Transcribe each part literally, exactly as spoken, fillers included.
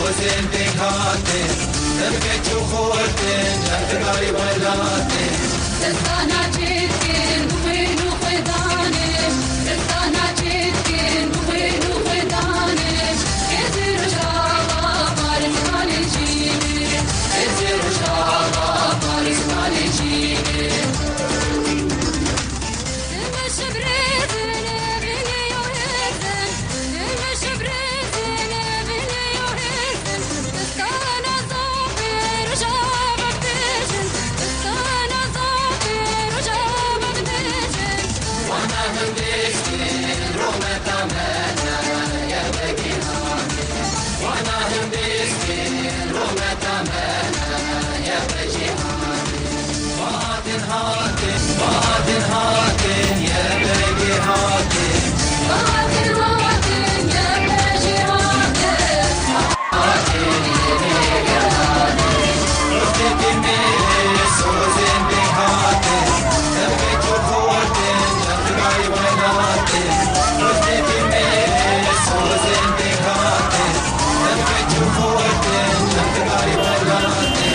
Sozên pêk hatin, ev keç û xortin, cem figarî welatê. Destana çêtkin, xwîn û xwedanê. Destana çêtkin, xwîn û xwedanê. Êzî Rojava, Paris Kalê Cînê. Êzî Rojava, Paris Kalê Cînê. Hatin, hatin, hatin, ye begê hatin. Hatin, hatin, ye begê hatin. Hatin, ye begê hatin. Rojekê mêrê sozên pêk hatin. Ev keç û xortin, cem figarî welatê. Rojekê mêrê sozên pêk hatin. Ev keç û xortin, cem figarî welatê.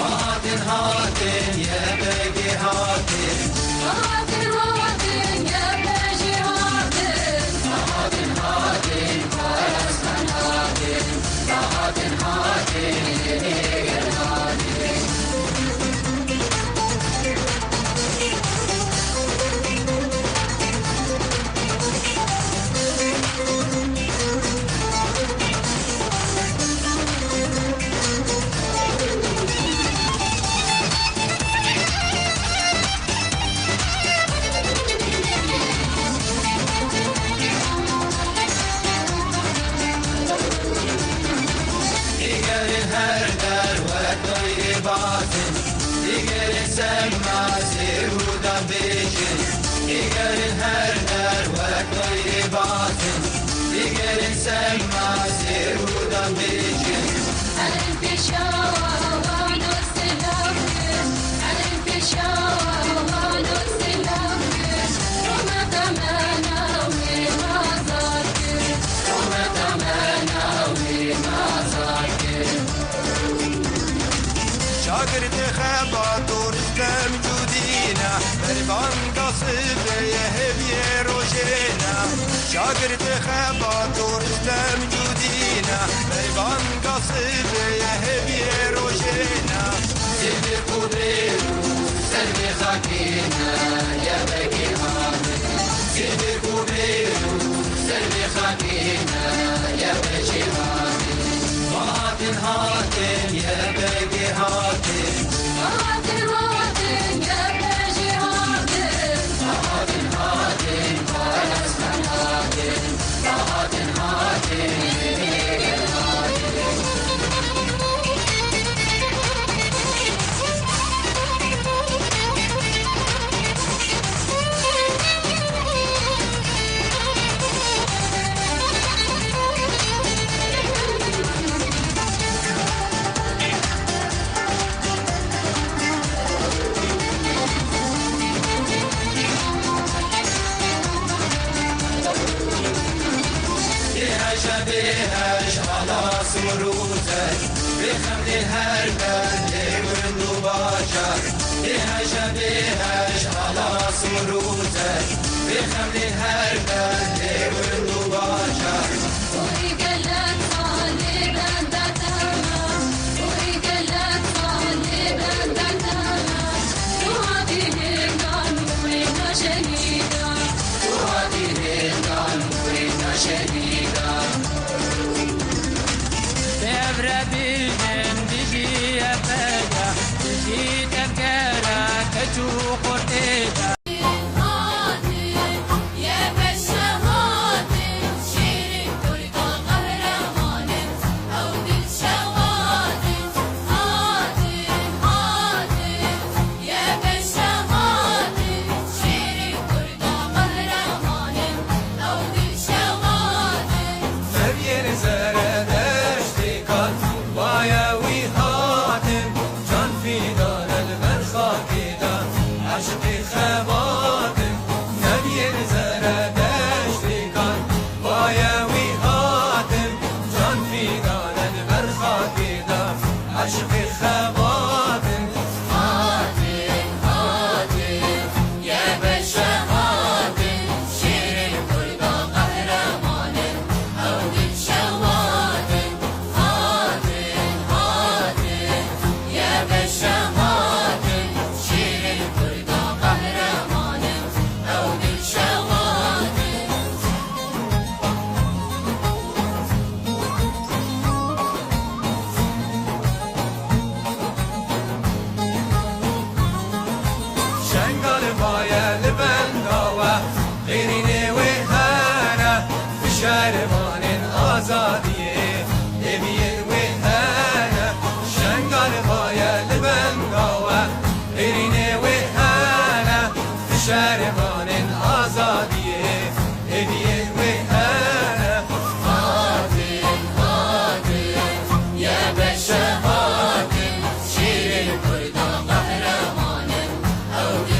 Hatin, hatin, ye begê hatin. Hatin, hatin, ye begê hatin. Hatin, hatin, parastan hatin. Hatin, hatin, ye begê hatin. Dîgerên her der wek tayrê batin, dîgerên semma zêr û dan bêjin, dîgerên her der wek tayrê batin, dîgerên semma zêr û dan bêjin. Elên pêşiya wan û silav kir, elên pêşiya wan û silav kir, rûmeta me navê azad kir, rûmeta me navê azad kir. Şagirtê xebat û Rîstem Cûdî ne, berbanga sibê ye hêviyê rojê ne. Şagirtê xebat û Rîstem Cûdî ne, berbanga sibê ye hêviyê rojê ne. Sibê ku bêr û ser vê xakê ne, ye begê hane. Sibê ku bêr û ser vê xakê ne, ye begê hane. Hatin, hatin, ye begê hatin. Hatin, hatin, ye begê hatin. Hatin, hatin, parastan hatin. Hatin, hatin, ye begê hatin. Bê heşe bê heş ala simrûze, bê xem lê her bendê wind û bajar. Bê heşe bê heş ala simrûze, bê xem lê her bendê wind û bajar. Oy gelek salê bende te me, oy gelek salê bende te me. Tu hatî hêndan wê naşenîda, tu hatî hêndan wê naşenîda. Bêevre bîl Çû xortê de. Ev yên Zeredeştê kan, baye wî hatin, can fîdane li ber xakê de, eşqê xebatin. Ev yên Zeredeştê kan, baye wî hatin, can fîdane li ber xakê de, eşqê xebatin. Hatin, hatin, ye beşe hatin, şêrê Kurda qehremanin, ew dilşewat in. Hatin, hatin, ye beşe hatin, şêrê Kurda qehremanin, ew dilşewat in. Şengal baye li benda we, qêrînê wê hene, şervanên azadiyê, hêviyên wê hene. Şengal baye li benda we, qêrînê wê hene, şervanên azadiyê, hêviyên wê hene. Hatin, hatin, ye beşe